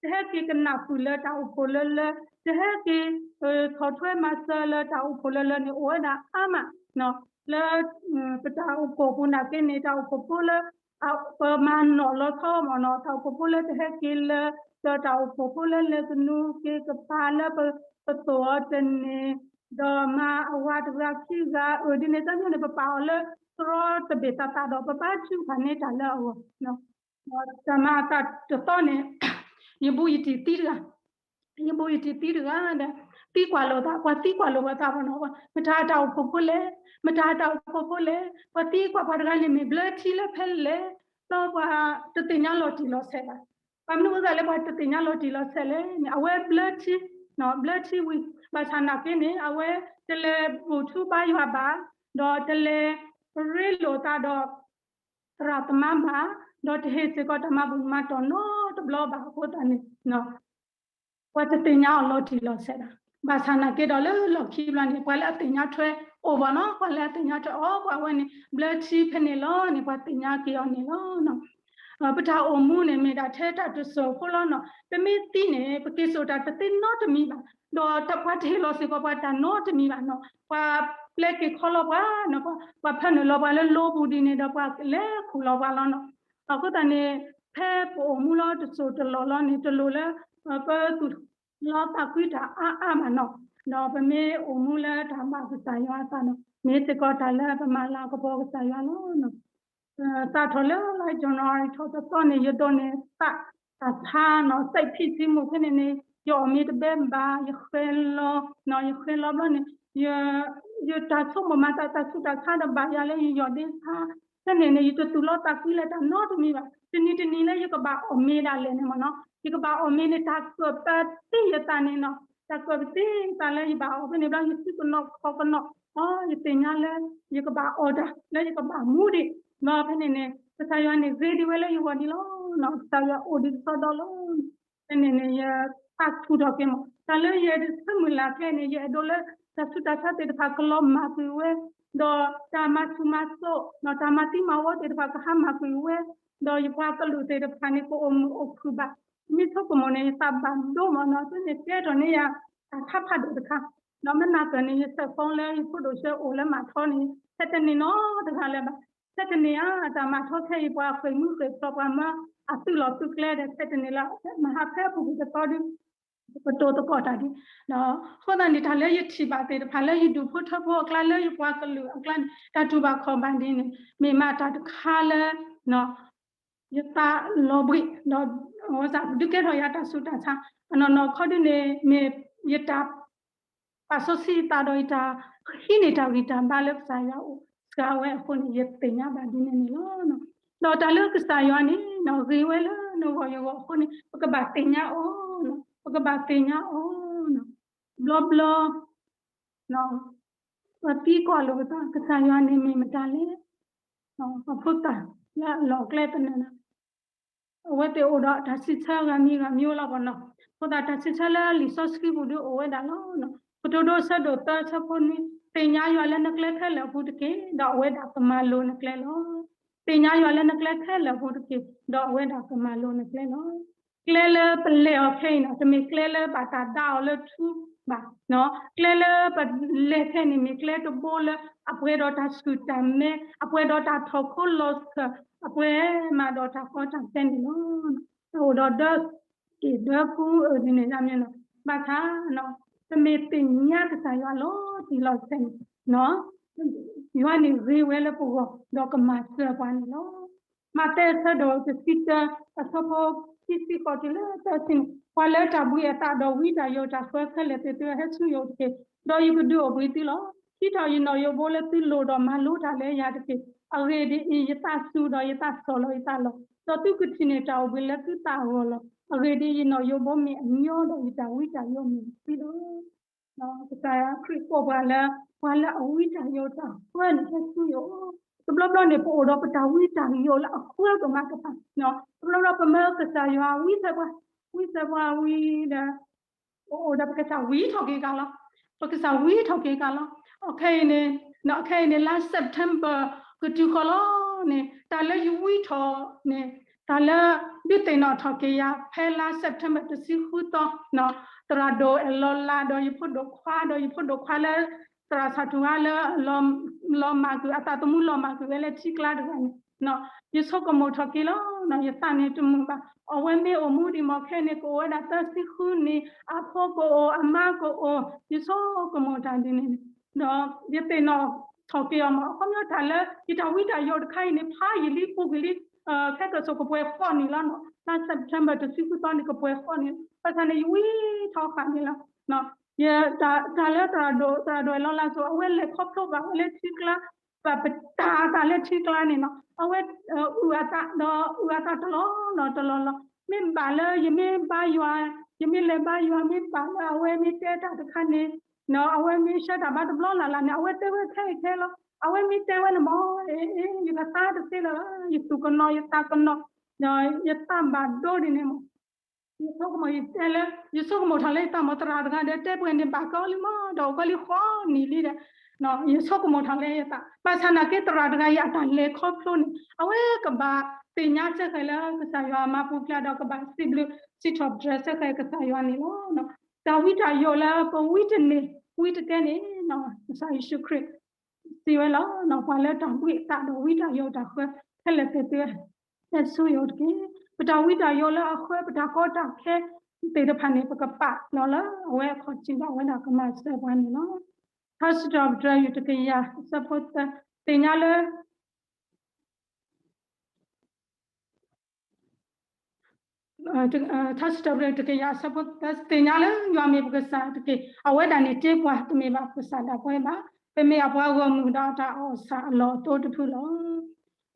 တဟဲက့ၤကနၣ်ဃုာ်လၢတၢ်အိၣ်ဖှိၣ်လၢလၢ, တဟဲက့ၤ ဆီၣ်ထွဲမၤစၢၤလၢတၢ်အိၣ်ဖှိၣ်လၢလၢန့ၣ် အိၣ်ဝဲဒၣ်အါမး, လၢ ပတၢ်အိၣ်ဖှိၣ်ပူၤနာ်က့န့ၣ် တၢ်အိၣ်ဖှိၣ်ဖိလၢ ပမၤနီၣ်လီၤဆီမ့ၢ်နီၤ, တၢ်အိၣ်ဖှိၣ်ဖိလၢတဟဲက့ၤလၢ ဒီးတၢ်အိၣ်ဖှိၣ်ဖိလၢလဲၤသနူက့ၤကပၤလၢပသိၣ်အီၤတန့ၢ်, ဒီးမၤအဝၤတဂၤခံဂၤအၢၣ်ဒ်န့ၣ် တမ့ၢ်န့ၣ် ပပာ်အီၤလၢသရီတဘ့ၣ်သးသးဒီး ပဘါထုကဖၣ်န့ၢ်တၢ်လၢအဂီၢ် တၢ်မၤအသးတသီန့ၣ် ယဘူးယတံၢ်သံတဂၤ, ယဘူးယတံၢ်သံတဂၤဒီး သံကွၢ်လိာ်သး, ပှၤသံကွၢ်လိာ်ပှၤသးပှၢ်နီၤ, မတၤတၢ်အိၣ်ဖှိၣ်ဖိလဲၣ်, မတၤတၢ်အိၣ်ဖှိၣ်ဖိလဲၣ်, ပှၤသံကွၢ်ပှၤတဂၤန့ၣ်မ့ၢ်ဘျၢထံလၢဖဲလဲၣ်, ဒီးပှၤတသ့ၣ်ညါလီၤတံၢ်လီၤဆဲးဘၣ်. ဘၣ်မနုၤအဃိသတးလၢပှၤတသ့ၣ်ညါလီၤတံၢ်လီၤဆဲးလဲၣ်န့ၣ် အဝဲဘျၢထံ, ဘျၢထံဝံၤ, ဘၣ်ဆၣ်နာ်က့န့ၣ် အဝဲတလဲၤဘူၣ်ထူဘါယွၤဘၣ်, ဒီးတလဲၤရ့လိာ်သးဒီး သရၣ်သမါဘၣ်, ဒီးတဟ့ၣ်စ့ၢ်ကီးတၢ်မၤဘူၣ်မၤတီၢ်နီတဘျီဘၣ်အဃိသတးန့ၣ် ပှၤတသ့ၣ်ညါအီၤလီၤတံၢ်လီၤဆဲးဘၣ်. ဘၣ်ဆၣ်နာ်က့ဒီးလၢလီၢ်ခံဘျီန့ၣ် ပှၤလၢအသ့ၣ်ညါထွဲအိၣ်ဘၣ်နီၤ, ပှၤလၢအသ့ၣ်ညါထွဲအီၤ ပှၤဝဲန့ၣ် ဘျၢထံဖဲန့ၣ်လီၤန့ၣ် ပှၤသ့ၣ်ညါက့ၤအီၤန့ၣ်လီၤ. ပတၢ်အိၣ်မူန့ၣ် မ့ၢ်ဒၣ်ထဲတၢ်တစိၢ်ဖိလီၤနီၤ. ပမ့ၢ်သံန့ၣ် ပက့ၤစိာ်တၢ်တသ့နီတမံၤဘၣ်, ဒီးပှၤတဟ့ၣ်လီၤစ့ၢ်ကီးပှၤတၢ်နီတမံၤဘၣ်နီၤ. ပှၤပျဲက့ၤခီလီၤပှၤနီၤ, ပှၤဖၢနုာ်လီၤပှၤလၢလိပူၤဒ်န့ၣ်ဒီး ပှၤလဲၤခူၣ်လီၤပှၤလီၤနီၤ. အဃိသတးန့ၣ် ဖဲပအိၣ်မူလီၤတစိၢ်တလီၢ်လီၤန့ၣ် တလိၣ်လၢ ပသူၣ်လီသးကွံတၢ်အါအါဘၣ်နီၤ. ဒီးပမ့ၢ်အိၣ်မူလၢတၢ်ဘၣ်ကစၢ်ယွၤအသးဒီး မ့ၢ်စ့ၢ်ကီးတၢ်လၢပမၤလၤကပီၤကစၢ်ယွၤလီၤ. စးထီၣ်လၢ January ထီၣ်တသီန့ၣ် ယဒိးန့ၢ်သးတၢ်ဆါနီၤ, စဲးဖံးဆံမူဖဲန့ၣ်န့ၣ် ယအီၣ်မ့ၤတဘဲဘၣ်, ယဃဲၤလီၤ, ယဃဲၤလီၤဘျီန့ၣ် ယတၢ်ဆိကမိၣ်မၤသးတၢ်ဆူးတၢ်ဆါဒီးဘၣ်ယၤလၢယယီၢ်ဒ့ဆါ, ဖဲန့ၣ်န့ၣ် ယတသူၣ်လီသးကွံလၢတၢ်နီတမံၤဘၣ်. တနံၤတနံၤလၢယကဘၣ်အီၣ်မ့ၤဒၣ်လဲာ်န့ၣ်မ့ၢ်နီၤ, ယကဘၣ်အီၣ်မ့ၤန့ၣ် တၢ်ကၢၣ်ပသ့ယသးန့ၣ်နီၤ, တၢ်ကၢၣ်ပသ့ယသးလၢယဘၣ်အီၣ်ဖဲန့ၣ်ဘျီ ယစုကနိးခီၣ်ကနိး, အီ ယသ့ၣ်ညါလၢ ယကဘၣ်အီၣ်တၢ်လၢယကဘၣ်မူဒံး, ဒီးဖဲန့ၣ်န့ၣ် ကစၢ်ယွၤန့ၣ်ဂ့ၤဒံးဝဲလၢယဂီၢ်ဒံးလီၤ. ကစၢ်ယွၤအိၣ်ဒံးကစီဒီလီၤ. ဖဲန့ၣ်န့ၣ် ယသးဆူၣ်ထီၣ်က့ၤမး တၢ်လၢယဆၢမုၢ်လၢ်ခဲအံၤန့ၣ် ယအဲၣ်ဒိးလၢ တၢ်ဆူးတၢ်ဆါသ့ၣ်တဖၣ်ကလီၤမၢ်ကွံာ်ဝဲ, ဒီးတၢ်မၤဆူၣ်မၤစိး ဒီးတၢ်မၤသံမၤဝီသ့ၣ်တဖၣ်ကဟါမၢ်ကွံာ်ဝဲ, ဒီးယပှၤကလုာ်သ့ၣ်တဖၣ်န့ၣ် ကအိၣ်မုာ်အိၣ်ခုၣ်ဘၣ်. မ့ၢ်ဆိကမိၣ်န့ၣ် ယသးဘၣ်ဒိမးနီၤ, သုန့ၣ်ကဲထီၣ်န့ၢ်ယၤ တၢ်ဆါဖးဒိၣ်တခါ, ဒီးမနၤကၢၢ်န့ၣ် ယဆဲးဖီလၢယဖိဒိၣ်ဆှၢအိၣ်လၢမၤထီန့ၣ် ဖဲတန့ၢ်နီတဂၤလၢၤဘၣ်. ဖဲတန့ၢ်ဧါ တၢ်မၤထီခဲအံၤပှၤဃ့ၢ်မုၢ်ဃ့ၢ်ဖျိးပှၤမၤအသုးလီၢ်သုးကျဲဒီး ဖဲတန့ၢ်လၢ မဟါဖဲအပူၤကွံာ်တသီဒု ကတိၤသကိးတၢ်ဒ်, အဃိသတးန့ၣ် တၢ်လၢယထံၣ်ဘၣ်သ့ၣ်တဖၣ်လၢယဒူၣ်ဖိထၢဖိအကျါ လၢယပှၤကလုာ်အကျါန့ၣ် တၢ်တူၢ်ဘၣ်ခီၣ်ဘၣ်ဒ်န့ၣ် မ့ၢ်မးတၢ်တခါလၢ ယသးလီၤဘှံးဒီး ဒုးကဲထီၣ်ယၤတၢ်ဆူးတၢ်ဆါ, အနီၢ်နီၢ်ခီဒုန့ၣ် မ့ၢ်ယတၢ် ပာ်စီဆှံယသးဒီးယတၢ်ဟံးန့ၢ်တၢ်ဂံၢ်တၢ်ဘါလၢကစၢ်ယွၤအိၣ်စှၤဝဲအဃိန့ၣ် ယသ့ၣ်ညါဘၣ်ဒ်န့ၣ်န့ၣ်လီၤ. ဒီးတၢ်လၢကစၢ်ယွၤန့ၣ် ဂ့ၤဝဲလၢနဂီၢ်ယဂီၢ်အဃိန့ၣ် ပကဘၣ်သ့ၣ်ညါအီၤ, ပကဘၣ်သ့ၣ်ညါအီၤ, ဘျီဘျီ ပသံကွၢ်လိာ်ပသး ကစၢ်ယွၤန့ၣ်မ့ၢ်မတၤလဲၣ်, ပဖိသၣ်လၢအလီၢ်ကျဲသနၢၣ်န့ၣ် အဝဲသ့ၣ်အိၣ်ဒီးတၢ်စံးဆၢဂၤမံၤဂၤမံၤအိၣ်လီၤပနီၤ, အဃိသတးတၢ်စံးဆၢလၢလံာ်စီဆှံပူၤဒုအိၣ်ဝဲဒၣ်လီၤ. ကတိၤဒိအဆၢဒိၣ်သၢအဆၢဖိနွံ, သ့ၣ်ညါယွၤလၢနကျဲခဲလၢာ်အပူၤတက့ၢ်, ဒီးအဝဲဒၣ်ကမၤလိၤနကျဲလီၤ. သ့ၣ်ညါယွၤလၢနကျဲခဲလၢာ်အပူၤတက့ၢ်, ဒီးအဝဲဒၣ်ကမၤလိၤနကျဲလီၤ. ကျဲလၢပလဲၤအီၤခဲအံၤန့ၣ် တမ့ၢ်ကျဲလၢဘၣ်တၢ်ဒါအီၤလၢထူဘၣ်, ကျဲလၢပလဲၤခဲအံၤန့ၣ် မ့ၢ်ကျဲတဘိလၢအပှဲၤဒီးတၢ်ဆူၣ်တၢ်မဲ, အပှဲၤဒီးတၢ်ထီၣ်ခိလီၤစၢၤ, အပှဲၤမးဒီးတၢ်ကီတၢ်ခဲန့ၣ်လီၤ. တအိၣ်ဒီးဒၢက့ၣ်ဒၢကူအၢၣ်ဒ်န့ၣ်ဒၣ်မ့ၢ်နီၤ, ဘၣ်ဆၣ် ပမ့ၢ်သ့ၣ်ညါကစၢ်ယွၤလီၤတံၢ်လီၤဆဲးန့ၣ် ယွၤန့ၣ်ဂ့ၤဝဲလၢပဂီၢ် ဒီးကမၤစၢၤပှၤန့ၣ်လီၤ. မးသဲအဆၢဒိၣ်တဆံတၢ အဆၢဖိခံဆံဃိးတုၤလၢသၢဆံန့ၣ်, ပှၤလၢတၢ်ဘှံးအသးဒီးဝံတၢ်ယိးတၢ်ဃၢခဲလၢာ်သ့ၣ်သုဧၢ, ဟဲဆူယအိၣ်တက့ၢ်, ဒီးယကဒုးအိၣ်ဘှံးသုလီၤ. ဟံးထီၣ်ယနီၣ်ယိးဘိလၢသုလိၤဒီးမၤလိတၢ်လၢယၤတက့ၢ်. အဂ့ၢ်ဒ်အံၤ, ယသးစူၤဒီးယသးဆီၣ်လီၤယသးလီၤ. ဒီးသုကထံၣ်န့ၢ်တၢ်အိၣ်ဘှံးလၢသုသးအဂီၢ်လီၤ. အဂ့ၢ်ဒ်အံၤ, ယနီၣ်ယိးဘိမ့ၢ်အညီဒီးယတၢ်ဝံတၢ်ယိးမ့ၢ်အသံလီၤ. ကစၢ်ခရံာ်ကိးပှၤလၢ ပှၤလၢအဝံတၢ်ယိးတၢ်ဃၢန့ၣ် ဟဲဆူယအိၣ်. တဘျီဘျီန့ၣ် ပအိၣ်ဒီးပတၢ်ဝံတၢ်ယိးလၢအဃၢကမၣ်တဖၣ်, တဘျီဘျီပမၢကစၢ်ယွၤဝံသးပှၢ်, ဝံသးပှၢ်ဝံဒီး ပအိၣ်ဒီးပကစၢ်ဝံထီၣ်က့ၤကၤလီၤ. ပကစၢ်ဝံထီၣ်က့ၤကၤလီၤ. အခဲအံၤန့ၣ်, အခဲအံၤန့ၣ် လါ September ကတုၤဃီၤလီၤန့ၣ် တၢ်လၢယဝံထီၣ်န့ၣ် တၢ်လၢ ဒုးသ့ၣ်နီၣ်ထီၣ်က့ၤယၤ ဖဲလါ September တဆံဃုသီ, သရၣ်ဒိၣ်အလီၤလးဒီးယဖိဒိၣ်ခွါ, ဒီးယဖိဒိၣ်ခွါလၢ သရၣ်ဆၣ်ထူၣ်ဝါလၢ လီၤမၢ်ကွံာ် အသးသမူလီၤမၢ်ကွံာ်ဝဲလၢထံကျါတဂၤန့ၣ်, ယဆိကမိၣ်ထီၣ်က့ၤလီၤ. ယသးန့ၣ်တမုာ်ဘၣ်. အဝဲမ့ၢ်အိၣ်မူဒံးမ့ၢ်ခဲအံၤန့ၣ် ကအိၣ်ဝဲဒၣ်သၢဆံဃုနံၣ်, အဖိကအိၣ် အမါကအိၣ်, ယဆိကမိၣ်တၢ်ဒ်န့ၣ်န့ၣ် ဒီးယသ့ၣ်နီၣ်ထီၣ်က့ၤအီၤမး. အခီပညီတၢ်လၢ ယတၢ်ဝံတၢ်ယိးတခါအံၤန့ၣ် ဖးယံာ်လံပူၤကွံာ်လံ, ခဲကစီၣ်ကပှဲၤဃိးနံၣ်လီၤ. လါ September တဆံဃုသီန့ၣ် ကပှဲၤဃိးနံၣ်လီၤ. ဘၣ်ဆၣ်န့ၣ် ယဝံထီၣ်ဃာ်န့ၣ်လီၤ. တၢ်လၢသရၣ်ဒိၣ်, သရၣ်ဒိၣ်အလီၤလးစိၤ အဝဲလဲၤခီဖျိဘၣ်ဝဲလၢထံကျါ, ဘၣ်ပတၢ်အသးလၢထံကျါန့ၣ်လီၤ. အဝဲအုၣ်အသးဒီးအုၣ်အသးတလီၢ်လီၢ်တလီၢ်လီၢ်, မ့ၢ်ဘၣ်လၢယမ့ၢ်ဘါယွၤ, ယမ့ၢ်လဲၤဘါယွၤ မ့ၢ်ဘၣ်လၢအဝဲမ့ၢ်တဲတၢ်တခါန့ၣ်, အဝဲမ့ၢ်ဆှၢတၢ်ဘါတဘျီလၢ်လၢ်န့ၣ် အဝဲတဲဝဲခဲအံၤခဲလီၤ. အဝဲမ့ၢ်တဲဝဲန့ၣ်မး, ယကသါတသ့လၢၤဘၣ်, ယသူၣ်ကနီၤ ယသးကနီၤ, ယသးဘၣ်ဒိဒ်န့ၣ်မး. ယဆိကမိၣ်ယတဲလၢ ယဆိကမိၣ်ထီၣ်လၢယသးမး သရၣ်တဂၤဒီး တဲပှဲၤန့ၣ်ဘၣ်ကီလံမး ဒီးအိၣ်ကီလံဃိးနံၣ်လံဒီး ယဆိကမိၣ်ထီၣ်လၢယသး, ဘၣ်ဆၣ်နာ်က့သရၣ်တဂၤအံၤအတၢ်လဲၤခီဖျိန့ၣ် အဝဲကဘၣ်သ့ၣ်ညါစ့ၢ်ကီးလၢကစၢ်ယွၤအမၤပူၤဖျဲးဒီးကဘၣ်စံးဘျုးစံးထီၣ်ပတြၢၤစ့ၢ်ကီးကစၢ်ယွၤန့ၣ်လီၤ. တၢ်ဝံတၢ်ယိးလၢပဝံတန့ၢ်ဝံတကဲန့ၣ် ကစၢ်ယ့ၣ်ၡူးခရံာ် စံးဝဲလီၤ. ပှၤလၢတၢ်ဘှံးအသးဒီးဝံတၢ်ယိးတၢ်ဃၢခဲလၢာ်သ့ၣ်သုဧၢ, ဟဲဆူယအိၣ်တက့ၢ်. ပတၢ်ဝံတၢ်ယိးလၢအဃၢပတၢ်ကီတၢ်ခဲသ့ၣ်တဖၣ်န့ၣ် ပကပာ်လီၤလၢအဝဲအခီၣ်ထံးဒီးအဝဲဒၣ်ကမၤစၢၤပှၤန့ၣ်လီၤ. ထါစံးထီၣ်ပတြၢၤ ယူၢ်တကယၤ အဆၢဖိသၢ, သ့ၣ်ညါလၢ ထါစံးထီၣ်ပတြၢၤ တကယၤ အဆၢဖိသၢ, သ့ၣ်ညါလၢယွၤမ့ၢ်ပကစၢ်တက့ၢ်. အဝဲဒၣ်န့ၣ်တ့ပှၤ, တမ့ၢ်ဘၣ်ပကစၢ်ဒၣ်ပဝဲဘၣ်. ပမ့ၢ်အပှၤဂီၢ်မုၢ်ဒီးအတၢ်အီၣ်ဆၣ်အလီၢ်အသိတဖုလီၤ.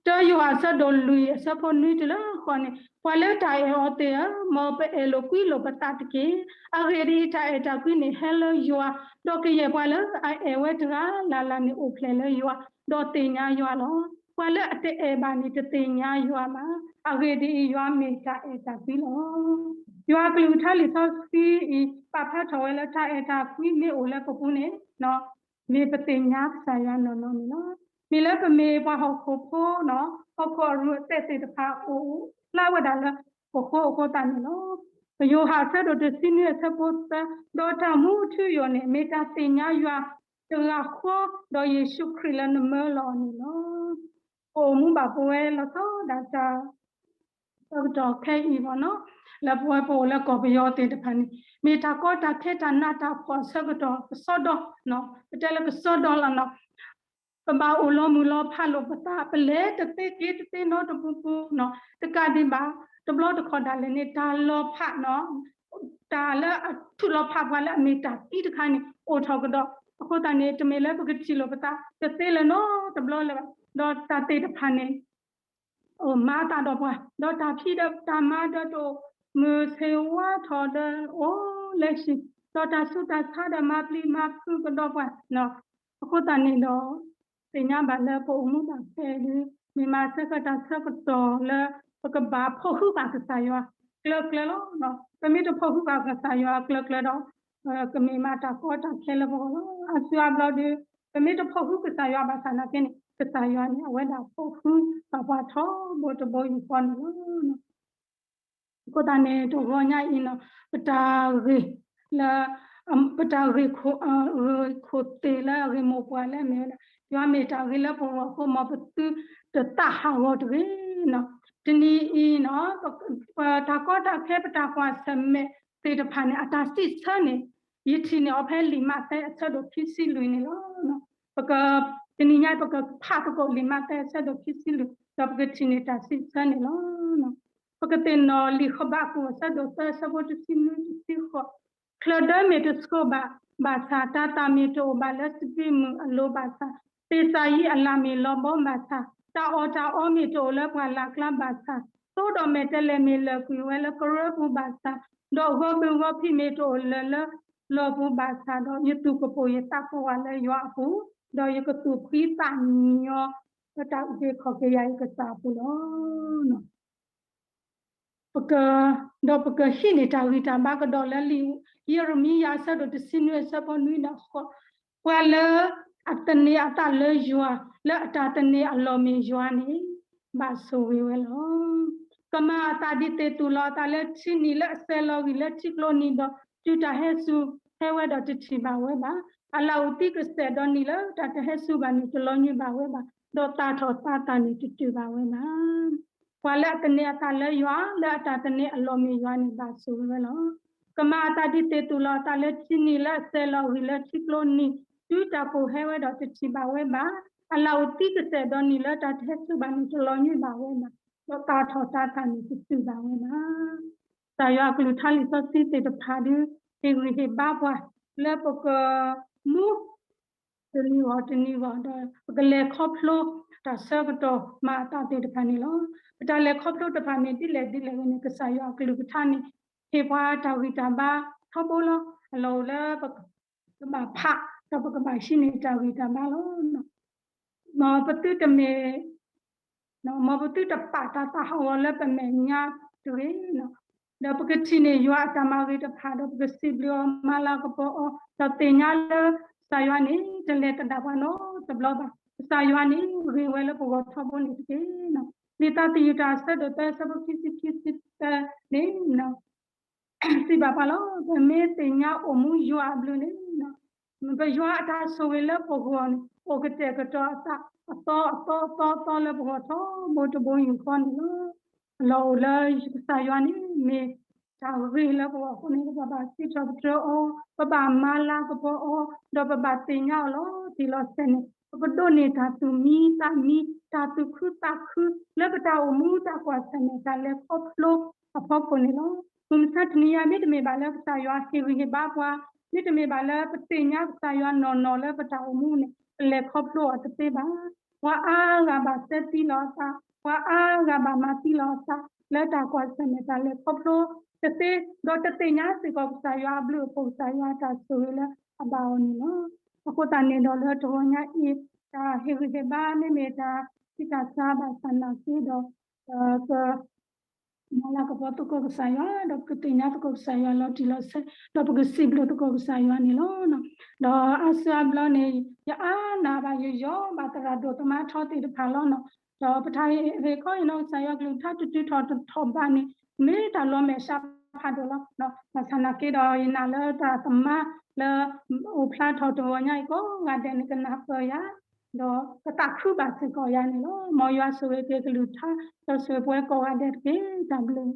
တၢယိၤဟၣ် အဆၢဒိၣ်လွံၢ် အဆၢဖိနွံတုၤလၢဃိးန့ၣ်, ပှၤလၢတၢ်အဲၣ်အီၤသ့ၣ်ဧၢ, မ်ပအဲၣ်လိာ်ကွံလိာ်ပသးတက့ၢ်. အဂ့ၢ်ဒ်အံၤ, တၢ်အဲၣ်တၢ်ကွံန့ၣ်ဟဲလၢယွၤ, ဒီးကယဲၢ်ပှၤလၢအအဲၣ်ဝဲတဂၤလၢ်လၢ်န့ၣ် အိၣ်ဖျဲၣ်လၢယွၤ, ဒီးသ့ၣ်ညါယွၤလီၤ. ပှၤလၢအတအဲၣ်ဘၣ်န့ၣ် တသ့ၣ်ညါယွၤဘၣ်. အဂ့ၢ်ဒ်အံၤ, ယွၤမ့ၢ်တၢ်အဲၣ်တၢ်ကွံလီၤ. ယွၤအကလုၢ်ကထါလံာ်စီဆှံအံၤ ပာ်ဖျါထီၣ်ဝဲလၢ တၢ်အဲၣ်တၢ်ကွံမ့ၢ်အိၣ်လၢပပူၤန့ၣ် မ့ၢ်ပသ့ၣ်ညါကစၢ်ယွၤနီၢ်နီၢ်န့ၣ်လီၤ. မ့ၢ်လၢပမ့ၢ်ပှၤဟီၣ်ခိၣ်ဖိန့ၣ်, ဟီၣ်ခိၣ်အရူၢ်အသဲးသ့ၣ်တဖၣ်အိၣ်ဖျါဝဲဒၣ်လၢပဃိအဃိသတးန့ၣ်လီၤ. ယိၤဟၣ် အဆၢဒိၣ်တဆံနွံ အဆၢဖိသၢ, ဒီးတၢ်မူအထူအယိာ်န့ၣ် မ့ၢ်တၢ်သ့ၣ်ညါယွၤတဂၤဃီ, ဒီးယ့ၣ်ၡူးခရံာ်လၢနမၢလီၤအီၤန့ၣ်လီၤ. ပအိၣ်မူဘၣ်ပဝဲလီၤဆီဒၣ်တၢ် ဆၢကတီၢ်ခဲအံၤဘၣ်န့ၣ်, လၢပဝဲပအိၣ်လၢကီၢ်ပယီၤသ့ၣ်တဖၣ်န့ၣ် မ့ၢ်တၢ်ကီတၢ်ခဲတၢ်နးတၢ်ဖှီၣ်အဆၢကတီၢ်ကစီဒီ, ပတဲလၢကစီဒီလီၤန့ၣ်, ပဘၣ်အိၣ်လီၤမုၢ်လီၤဖးလိာ်ပသး, ပလဲၤတသ့က့ၤတသ့နီတပူၤပူၤန့ၣ်, တကးဒံးဘၣ် တဘျီတခီၣ်ဒၣ်လဲာ်န့ၣ် တၢ်လီၤဖးန့ၣ်, တၢ်လၢအထုးလီၤဖးပှၤလၢအမ့ၢ်တၢ်သံတခါန့ၣ် အိၣ်ထီၣ်ကဒီး, အဃိသတးန့ၣ် တမ့ၢ်လၢပကထံၣ်လိာ်ပသးတသ့လၢၤနီတဘျီလၢၤဘၣ်, ဒီးတၢ်သ့ၣ်တဖၣ်န့ၣ် အိၣ်မၤအသးဒီးပှၤ, ဒီးတၢ်ဖံးဒီးတၢ်မၤဒီးတအိၣ်, မုၢ်ဆ့ၣ်ဝါထီၣ်ဒီးအိၣ်လၢဟံၣ်, ဒီးတၢ်ဆူးတၢ်ဆါဒီးမၤပျံၤမၤဖုးကဒီးပှၤ, အဃိသတးန့ၣ်ဒီး သ့ၣ်ညါဘၣ်လၢပအိၣ်မူဘၣ်ဖဲဒုး မ့ၢ်မၤဆၢကတီၢ်ဆၢကတီၢ်လၢ ပကဘၣ်ဖီၣ်ဃုာ်ဘၣ်ကစၢ်ယွၤ ကျၢၤကျၢၤလီၤ. ပမ့ၢ်တဖီၣ်ဃုာ်ဘၣ်ကစၢ်ယွၤကျၢၤကျၢၤဒီး ကမ့ၢ်မၤတၢ်ကီတၢ်ခဲလၢပဂီၢ်လီၤ. အါစုအါဘျီဒီး ပမ့ၢ်တဖီၣ်ဃုာ်ကစၢ်ယွၤဘၣ်ဆၣ်နာ်က့န့ၣ် ကစၢ်ယွၤန့ၣ်အဝဲဒၣ်ဖီၣ်ဃုာ်ဘၣ်ပှၤထီဘိတဘိယူၢ်ဃီန့ၣ်လီၤ. အဃိသတးန့ၣ် တဂီၤညါအံၤန့ၣ် ပတၢ်ဂ့ၢ်လၢ ပတၢ်ဂ့ၢ်ခိၣ် ဂ့ၢ်ခိၣ်သ့ၣ်လၢအဂ့ၢ်မိၢ်ပှၢ်လၢအမ့ၢ်ဝဲဒၣ် ယွၤမ့ၢ်တၢ်ဂ့ၤလၢပဂီၢ်အဃိ မ်ပသုတသးဟးဂီၤတဂ့ၤန့ၣ်. တနံၤအံၤန့ၣ် ပတၢ်ကီတၢ်ခဲပတၢ်ကွၢ်ဆၢၣ်မဲာ်သ့ၣ်တဖၣ်န့ၣ် အတၢ်စံးဆၢန့ၣ် ယထံၣ်န့ၢ်အီၤဖဲလံာ်မးသဲအဆၢဒိၣ်ခံဆံလွံၢ်န့ၣ်လီၤ. ပက တနံၤညါပကဖးသကိးလံာ်မးသဲအဆၢဒိၣ်ခံဆံလွံၢ် ဒီးပကထံၣ်န့ၢ်တၢ်စံးဆၢန့ၣ်လီၤ. ပကသ့ၣ်နီၣ်လံာ်ဃဘးကူာ်အဆၢဒိၣ်သၢအဆၢဖိတဆံနွံတဆံဃိး, ချၢၣ်ဒၢမ့ၢ်တဆိဘၣ်ဘၣ်ဆၣ်, တၤသၣ်မ့ၢ်တအိၣ်ဘၣ်လၢစပံးမုၢ်အလိၤဘၣ်ဆၣ်, သ့ၣ်စၢ်ယံအလၣ်မ့ၢ်လီၤဘီဘၣ်ဆၣ်, တၢ်အီၣ်တၢ်အီမ့ၢ်တအိၣ်လၢပှၢ်လၢ်ကျါဘၣ်ဆၣ်, သိဒီးမဲာ်တဲးလဲးမ့ၢ်လၢာ်ကွံာ်ဝဲလၢကရၢပူၤဘၣ်ဆၣ်, ဒီးဂီၤဘုၣ်ဂီၤဖံးမ့ၢ်တအိၣ်လၢၤလၢလီၢ်ပူၤဘၣ်ဆၣ်, ဒီးယသူၣ်ကပိာ်ယသးကိးဂၤလၢယွၤအပူၤ, ဒီးယကသူၣ်ဖှံသးညီလၢတၢ်အုၣ်က့ၤခီၣ်က့ၤယၤယကစၢ်အပူၤလီၤ. ပက, ဒီးပကဟံးန့ၢ်တၢ်ဂံၢ်တၢ်ဘါကဒီးလၢလံာ်ယံးရမံယၤအဆၢဒိၣ်တဆံနွံအဆၢဖိနွံဒီးဃိး, ပှၤလၢအသန့ၤအသးလၢယွၤ, လၢအတၢ်သန့ၤအလီၢ်မ့ၢ်ယွၤန့ၣ်, ဘၣ်ဆိၣ်ဂ့ၤဝဲလီၤ. ကမၤအသးဒ်သ့ၣ်သူၣ်လီၤအသးလၢထံနံၤ, လၢအစဲးလီၤဂံၢ်လၢထံကျိနံၤ, ဒီးတုၤတၢ်ဟဲစူၤဟဲဝဲဒီးတထံၣ်ဘၣ်ဝဲဘၣ်. အလၣ်အူးသံကစဲးဒီးနံၤ, လၢတၢ်တဟဲစူၤဘၣ်န့ၣ်တလီၤညွံးဘၣ်ဝဲဘၣ်, ဒီးသၣ်ထီၣ်သးသၣ်န့ၣ်တတုာ်ဘၣ်ဝဲဘၣ်. ပှၤလၢအသန့ၤအသးလၢယွၤ, လၢအတၢ်သန့ၤအလီၢ်မ့ၢ်ယွၤန့ၣ် ဘၣ်ဆိၣ်ဂ့ၤဝဲလီၤ. ကမၤအသးဒ်သ့ၣ်သူၣ်လီၤအသးလၢထံနံၤ, လၢအစဲးလီၤဂံၢ်လၢထံကျိနံၤ, တုၤတၢ်ကိၢ်ဟဲဝဲဒီးတထံၣ်ဘၣ်ဝဲဘၣ်. အလၣ်အူးသံကစဲးဒီးနံၤ, လၢတၢ်တဟဲစူၤဘၣ်န့ၣ်တလီၤညွံးဘၣ်ဝဲဘၣ်, ဒီးသၣ်ထီၣ်သးသၣ်န့ၣ်တတုာ်ဘၣ်ဝဲဘၣ်. ကစၢ်ယွၤအကလုၢ်ကထါလံာ်စီဆှံသ့ၣ်တဖၣ်ဒီး ဟ့ၣ်ဂံၢ်ဟ့ၣ်ဘါပှၤ လၢပကမူ တနံၤဂီၢ်တနံၤဂီၢ်ဒီး ပကလဲၤခီဖျိ တၢ်ဆၢကတီၢ်မၤအသးသ့ၣ်တဖၣ်န့ၣ်လီၤ. ပတၢ်လဲၤခီဖျိတဖၣ်န့ၣ် ဒ်လဲၣ်ဒ်လဲၣ်ဂ့ၤန့ၣ် ကစၢ်ယွၤအကလုၢ်ကထါန့ၣ် ဟ့ၣ်ပှၤတၢ်ဂံၢ်တၢ်ဘါထီဘိလီၤ. အလီၢ်အိၣ်လၢပကဘၣ်ဖး ဒီးပကဘၣ်ဟံးန့ၢ်တၢ်ဂံၢ်တၢ်ဘါလီၤ. မ်ပသုတမ့ၢ် မ်ပသုတပာ်တၢ်သးဟးဂီၤလၢပမဲာ်ညါတဂ့ၤ, ဒီးပကထံၣ်န့ၢ်ယွၤအတၢ်မၤဂ့ၤတဖၣ် ဒီးပကစံးဘျုးအီၤ မၤလၤကပီၤအီၤ ဒီးသ့ၣ်ညါလၢ ကစၢ်ယွၤန့ၣ် တလဲၤသဒၣ်ပှၤနီတဘျီဘၣ်. ကစၢ်ယွၤန့ၣ် ဂ့ၤဝဲလၢပဂီၢ်ထီဘိန့ၣ်တက့ၢ်. လံာ်သးသယုၢ်တၢ်အဆၢဒိၣ်သၢ အဆၢဖိခံဆံခံဆံသၢန့ၣ် စံးဘၣ်ပှၤလီၤ. ပမ့ၢ်သ့ၣ်ညါအိၣ်မူယွၤအဘျုးန့ၣ် ပယွၤအတၢ်ဆိၣ်ဂ့ၤလၢပဂီၢ်န့ၣ် အိၣ်ကတဲာ်ကတီၤအသး အသီအသီအသီအသီလၢပဂီၢ်ထီဘိတဘိယူၢ်ဃီန့ၣ်လီၤ. အလီၢ်အိၣ်လၢကစၢ်ယွၤန့ၣ် မ့ၢ်တၢ်ဂ့ၤလၢပဂီၢ်အဃိန့ၣ် ပဘၣ်စံးထီၣ်ပတြၢၤအီၤ, ပဘၣ်မၤလၤကပီၤအီၤ, ဒီးပဘၣ်သ့ၣ်ညါအီၤလီၤတံၢ်လီၤဆဲးန့ၣ် ပကဒိးန့ၢ်တၢ်သူၣ်မံသးမံ, တၢ်သူၣ်ခုသးခု လၢပတၢ်အိၣ်မူတၢ်ကွၢ်ဆၢၣ်မဲာ်တၢ်လဲၤခီဖျိအဖီခိၣ်န့ၣ်လီၤ. မုၢ်မဆါတနံၤအံၤ မ့တမ့ၢ်ဘၣ်လၢကစၢ်ယွၤဟ့ၣ်ဂံၢ်ဟ့ၣ်ဘါပှၤ, မ့တမ့ၢ်ဘၣ်လၢပသ့ၣ်ညါကစၢ်ယွၤနီၢ်နီၢ်လၢပတၢ်အိၣ်မူန့ၣ် ပလဲၤခီဖျိအီၤတသ့ဘၣ်. ပှၤအါဂၤဘၣ်စဲသံလီၤအသး, ပှၤအါဂၤဘၣ်မၤသံလီၤအသး လၢတၢ်ကွၢ်ဆၢၣ်မဲာ်တၢ်လဲၤခီဖျိတသ့, ဒီးတသ့ၣ်ညါစ့ၢ်ကီးကစၢ်ယွၤအဘျုးအဖှိၣ် ကစၢ်ယွၤအတၢ်ဆိၣ်ဂ့ၤလၢအဘၣ်အီၤန့ၣ်လီၤ. အဃိသတးန့ၣ်ဒီးလၢတဂီၤညါအံၤ တၢ်ဟ့ၣ်ဂံၢ်ဟ့ၣ်ဘါ မ့မ့ၢ်တၢ်ဆံးတၢ်ဆါဘၣ်ဆၣ်နာ်က့ဒီး ပက မၤလၤကပီၤသကိးကစၢ်ယွၤ, ဒီးပကသ့ၣ်ညါသကိးကစၢ်ယွၤလီၤတံၢ်လီၤဆဲး, ဒီးပကစံးဘျုးသကိးကစၢ်ယွၤန့ၣ်လီၤ. ဒီးအါစုအါဘျီန့ၣ် ယအါနာ်ဘၣ် ယယီၤဘၣ်သရၣ်ဒိၣ်သမါထီသ့ၣ်တဖၣ်လီၤ. ဒီးပတၢ်ဟ့ၣ်ခီဟ့ၣ်နီၤကစၢ်ယွၤကလုၢ်ကထါတတုၤထီၣ်တထီၣ်ဘးန့ၣ် မ့ၢ်တၢ်လီၤမဲာ်ဆါဖးဒိၣ်လီၤ. ဘၣ်ဆၣ်နာ်က့ဒီး ယနာ်လၢတၢ်သမါလၢအိၣ်ဖျါထီၣ်တဂီၤညါအံၤကိးဂၤဒဲးန့ၣ် ကနၢ်ပၢၢ်ယၤ ဒီးကသးခုဘၣ်စ့ၢ်ကီးယၤန့ၣ်လီၤ. မ်ယွၤဆိၣ်ဂ့ၤက့ၤကလုၢ်ကထါ, ဒီးဆိၣ်ဂ့ၤပဝဲကိးဂၤဒဲးတက့ၢ်. တၢ်ဘျုး